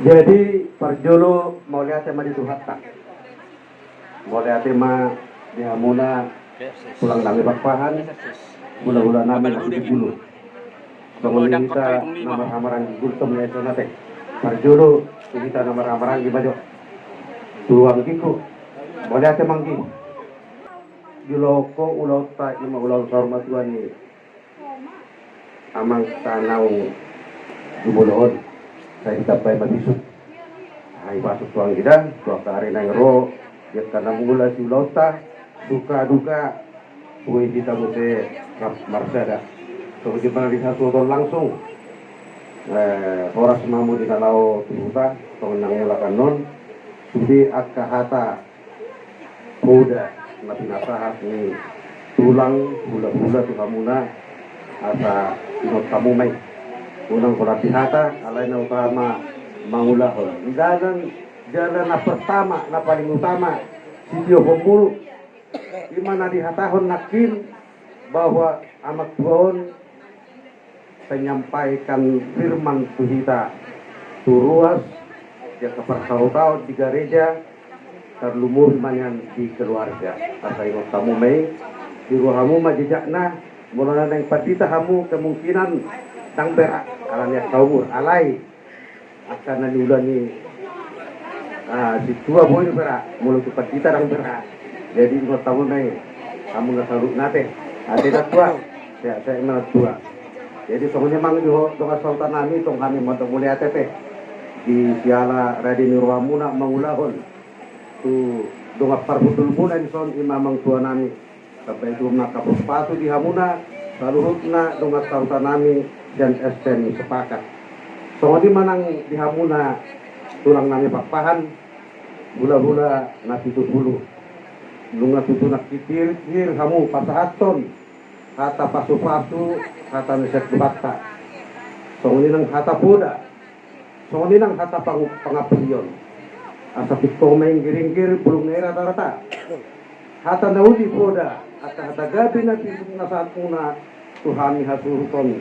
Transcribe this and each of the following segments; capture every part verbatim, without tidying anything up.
Jadi parjolo mauliate ma di Tuhanta. Mauliate ma di hamuna tulang nami Pakpahan, hulahula nami na di Bulu. Songon i hita na marhahamaranggi, gultom na i songon i. Parjolo tu hita na marhahamaranggi ma jo. Tu anggingku, mauliate ma anggi. Jolo ho ulaonta, ima ulaon saur matua ni amang ta naung jumolo on, sai ditambai ma bisuk. Ai pasuk tu anggi da, tu angka ari naeng ro, di angka na mangula siulaonta, suka duka, boi hita muse rap marsada. Songon i ma di hasuhuton langsung. Eh, horas ma hamu di na laho tu huta, songon na mangula annon. Sude angka hata poda na pinasahat ni tulang hulahula tu hamuna, asa ingot hamu ma i. Unang holan di hata, alai na utama mangulahon. Di dalan jala na pertama, na paling utama, sitio pemburu, ima na dihatahon nangkin bahwa amak tua on menyampaikan firman tu hita, tu ruas, jala parsaut-saut di gareja, tarlumobi ma nian di keluarga. Asa ingot hamu ma i, tiru hamu ma jejakna, molo na naeng pandita hamu kemungkinan ndang berat, alani angka umur, alai angka na niula ni, ah, sintua boi do berat, molo tu pandita ndang berat. Jadi ingot hamu ma i, hamu na saluhutna pe. Ate na tua, sehat-sehat ma na tua. Jadi songon i amang di ho-, dongan sahuta nami, tong hami mandok mauliate pe. Di siala rade ni rohamuna mangulahon tu dongan parhundulmuna dison, ima amang tua nami. Sampai tu na kapasu-pasu di hamuna, saluhutna dongan sahuta nami sian S T M Sepakat. Songon i ma nang di hamuna tulang nami Pakpahan, hulahula na pitu pulu. Nunga tutu nangkin hir hamu pasahathon hata pasu-pasu, hata na sian Tuhanta. Songon i nang hata poda. Songon i nang hata pang-, pangampuon. Asa pintor ma inggiringgir, bulungna i rata-rata. Hata na uli poda, angka hata gabe na pinasahatmuna tu hami hasuhuton,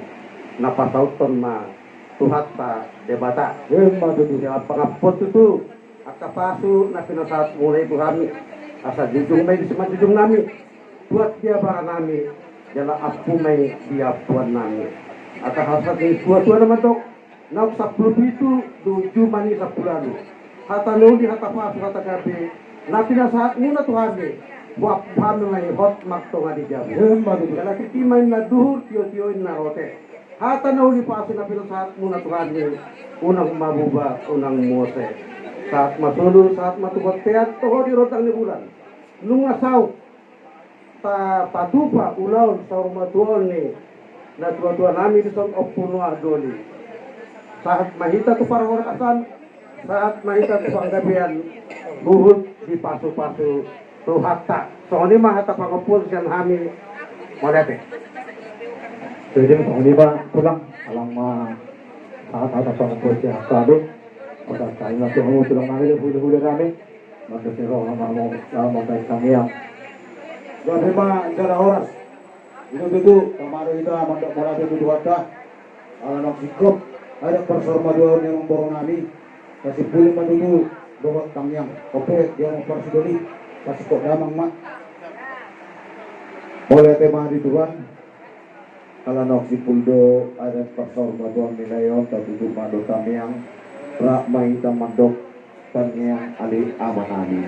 na pasauthon ma Tuhanta Debata. Ima tutu. Sian pangampuon tutu, angka pasu na pinasahatmuna i tu hami. Asa jujung ma i di simanjujung nami. Buat di abara nami, jala ampu ma i di ampuan nami. Angka hata ni tua-tua na mandok, naung sampulu pitu do jumani sampulu ualu. Hata na uli, hata pasu, hata gabe na pinasahatmuna tu hami, huampu hami ma i hot martonga di jabu. Ima tutu. Jala tingki ma inna duhur, tio-tio inna rote. Hata na uli, pasu na pinasahatmuna tu hami, unang ma bubar, unang mose. Sahat ma solu, sahat ma tu bontean, toho di rondang ni bulan. Nunga saut tapatupa ulaon saurmatuaon ni natua-tua nami dison, Ompu Noah Doli. Sahat ma hita tu parhorasan, sahat ma hita tu panggabean, huhut dipasu-pasu Tuhanta. Songon i ma hata pangampuon sian hami. Mauliate. Jadi songon i ma tulang, alana ma sahat hata pangampuon sian hami. Oke, tarima kasih hamu tulang nami, hulahula nami. Maka siro ma hamu, ma tangiang. Gabe ma jala horas. Ito tutu, tama do hita mandok mauliate tu Tuhanta. Ala naung singkop adat parsaurmatuaon ni amangboru nami. Pasimpuli ma tutu dohot tangiang. Oke, dia ma parsidoli. Pasingkop damang ma. Mauliate ma di Tuhan. Ala naung simpul do adat parsaurmatuaon nilai on, tatutup ma dohot tangiang. Rap ma hita mandok tangiang ale Ama nami.